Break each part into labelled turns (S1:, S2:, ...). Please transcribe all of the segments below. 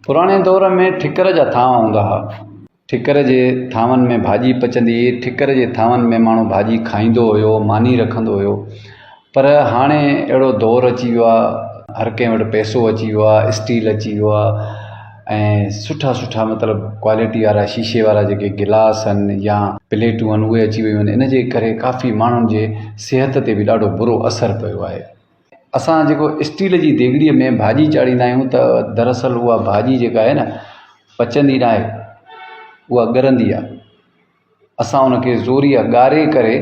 S1: پراڻي دور ۾ ٺڪر جا ٿانو هوندا هئا. ٺڪر جي ٿانون ۾ ڀاڄي پچندي هئي، ٺڪر جي ٿانون ۾ ماڻهو ڀاڄي کائيندو هيو، ماني رکندو هيو. پر هاڻي اهڙو دور اچي ويو آهي، هر ڪنهن وٽ پئسو اچي ويو آهي، اسٽيل اچي ويو آهي ۽ سٺا سٺا مطلب ڪوالٽي وارا شيشي وارا جيڪي گلاس آهن يا پليٽون آهن اهي اچي ويون آهن. ان جي ڪري ڪافي ماڻهن جي صحت تي به ڏاڍو برو اثر پيو آهي. اسان جيڪو اسٽيل جي ديڳڙيء ۾ ڀاڄي چاڙهيندا آهيون ته دراصل اها ڀاڄي جيڪا آهي نه پچندي نه آهي اها ڳرندي آهي اسان ان کي زوريء ڳاري ڪري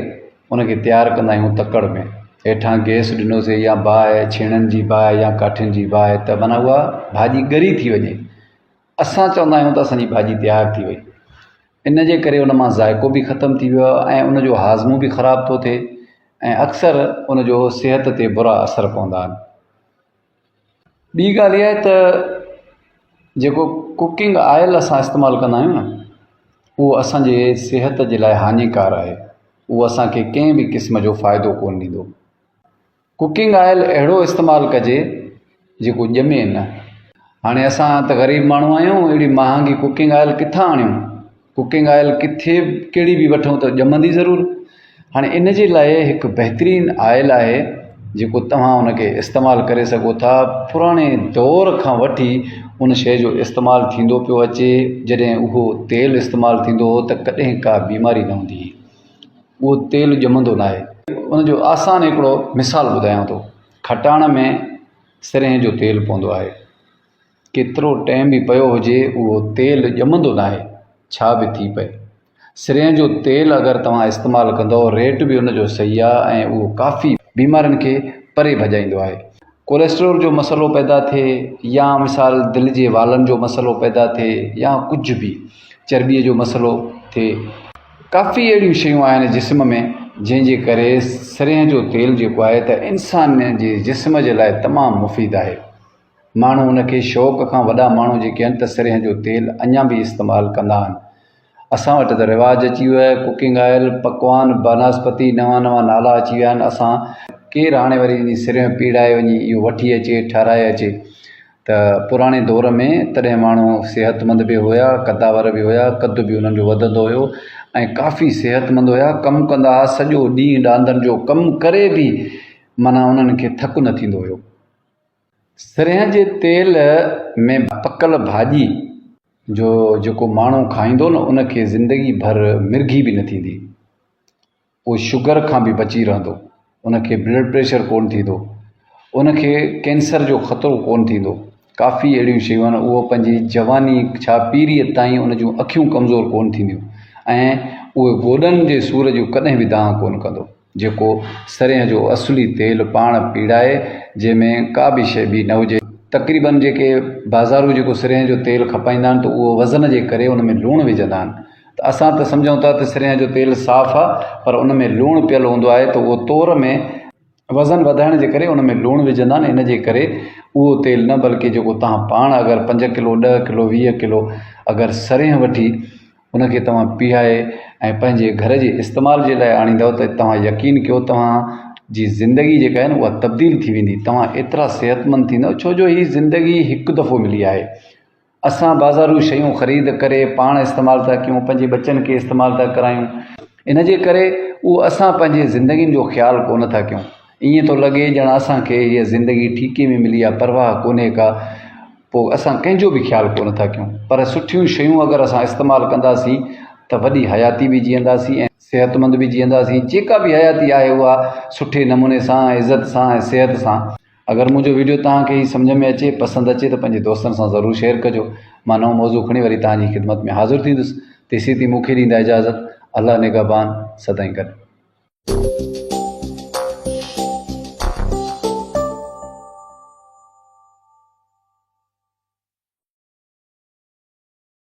S1: ان کي تيار ڪندا آهيون تڪڙ ۾ هيٺان گئس ڏنوسين يا باهه ڇيڻن جي باهه يا ڪاٺين جي باهه ته معنيٰ اها ڀاڄي ڳري ٿي وڃي اسان چوندا آهيون ته اسان جي ڀاڄي تيار ٿي وئي. ان جي ڪري ان مان ذائقو به ختم ٿي ويو آهي ۽ ان جو هاضمو به خراب ٿو ٿئي ۽ اڪثر ان جو صحت تي برا اثر پوندا آهن. ٻي ڳالهه اها آهي ته جيڪو ڪوڪنگ آئل اسان استعمال ڪندا آهيون نه اهو اسان جي صحت جي لاء هاڃيڪار آهي. اهو اسان کي ڪنهن به قسم جو فائدو ڪونه ڏيندو. ڪوڪنگ آئل اهڙو استعمال ڪجي جيڪو ڄمي نه. هاڻي اسان ته غريب ماڻهو آهيون اهڙي مهانگي ڪوڪنگ آئل ڪٿان آڻيون ڪوڪنگ آئل ڪٿي ڪهڙي به وٺون ته ڄمندي ضرور هاڻي ان جي لاء هڪ بهترين آئل آهي جيڪو توهان ان کي استعمال ڪري سگهو ٿا پراڻي دور کان وٺي ان شيء جو استعمال ٿيندو پيو اچي جڏهن اهو تيل استعمال ٿيندو هو ته ڪڏهن ڪا بيماري نه هوندي هئي. اهو تيل ڄمندو ناهي. ان جو آسان هڪڙو مثال ٻڌايان ٿو. کٽاڻ ۾ سرنهن جو تيل پوندو آهي. ڪيترو ٽائيم به پيو هجي اهو تيل ڄمندو ناهي ڇا به ٿي پئي. سرنهن جو تيل اگر توهان استعمال ڪندؤ ريٽ به ان جو صحيح آهي ۽ اهو ڪافي بيمارين کي پري ڀڄائيندو آهي. ڪوليسٽرول جو مسئلو پيدا ٿئي يا مثال دل جي والن جو مسئلو پيدا ٿئي يا ڪجهه به چرٻيء جو مسئلو ٿئي. ڪافي اهڙيون شيون آهن جسم ۾ جنهن جي ڪري سرنهن جو تيل جيڪو آهي ته انسان جي جسم جي لاء تمام مفيد آهي. ماڻهو ان کي شوق کان وڏا ماڻهو جيڪي آهن ته سرنهن جو تيل اڃا به استعمال ڪندا آهن. اسان وٽ ته رواج اچي ويو آهي ڪوڪنگ آئل پڪوان بناسپتي نوان نوان نالا اچي ويا آهن اسان ڪير هاڻي وري وڃي سرنهن پيڙائي وڃي اهو وٺي اچي ٺهرائي اچي ته پراڻي دور ۾ تڏهن ماڻهو صحتمند به هيا قداور به هيا قد به انهن جو وڌندو هيو ۽ ڪافي صحتمند هيا ڪم ڪندا هئا سڄو ڏينهن ڏاندن جو ڪم ڪري به معنيٰ انهن کي ٿڪ نه ٿيندو هيو. سرنهن جي تيل ۾ پڪل ڀاڄي جو جيڪو ماڻهو کائيندو نه ان کي زندگي ڀر مرگهي به نه ٿيندي. اهو شگر کان به بچي رهندو. ان کي بلڊ پريشر ڪونه ٿيندو. ان کي ڪينسر جو خطرو ڪونه ٿيندو. ڪافي اهڙيون شيون آهن اهو پنهنجي جواني ڇا پيريء تائين ان جون اکيون ڪمزور ڪونه ٿينديون ۽ اهي گوڏن جي سور جو ڪڏهن به دانهن ڪونه ڪندو. جيڪو سرنهن جو اصلي تيل پاڻ پيڙائي جنهن ۾ ڪا به شيء ٻي نه هجي. تقريبن جيڪي بازارو جيڪو سرنهن جو تيل کپائيندا آهن ته اهو وزن جي ڪري ان ۾ لوڻ وجهندا آهن ته اسان ته سمجهون ٿا ته سرنهن جو تيل صاف آهي پر ان ۾ لوڻ پيل هوندو آهي ته اهو تور ۾ وزن وڌائڻ جي ڪري ان ۾ لوڻ وجهندا آهن ان جي ڪري اهو تيل نه بلڪه جيڪو توهان پاڻ اگر پنج ڪلو ڏهه ڪلو 20 ڪلو اگر سرنهن وٺي ان کي توهان پيهائي ۽ پنهنجي گهر جي استعمال جي لاء آڻيندؤ ته توهان يقين ڪيو توهان جي زندگي جيڪا آهي نه اها تبديل ٿي ويندي توهان ايترا صحتمند ٿيندؤ ڇو جو هي زندگي هڪ دفعو ملي آهي اسان بازارو شيون خريد ڪري پاڻ استعمال ٿا ڪيون پنهنجي ٻچن کي استعمال ٿا ڪرايون ان جي ڪري اهو اسان پنهنجي زندگين جو خيال ڪونه ٿا ڪيون ائين ٿو لڳي ڄڻ اسان کي هيء زندگي ٺيڪي ۾ ملي آهي پرواهه ڪونهي ڪا پوء اسان ڪنهن جو به خيال ڪونه ٿا ڪيون پر سٺيون شيون اگر اسان استعمال ڪنداسين ته وڏي حياتي به جيئنداسين ۽ صحتمند به جيئنداسين جيڪا به حياتي آهي اها سٺي نموني سان عزت سان ۽ صحت سان. اگر منهنجو ويڊيو توهان کي هي سمجهه ۾ اچي پسند اچي ته پنهنجي دوستن سان ضرور شيئر ڪجو مان نئون موضوع کڻي وري توهان جي خدمت ۾ حاضر ٿيندس تيسين تائين مون کي ڏيندا اجازت الله نگهبان سدائين گڏ.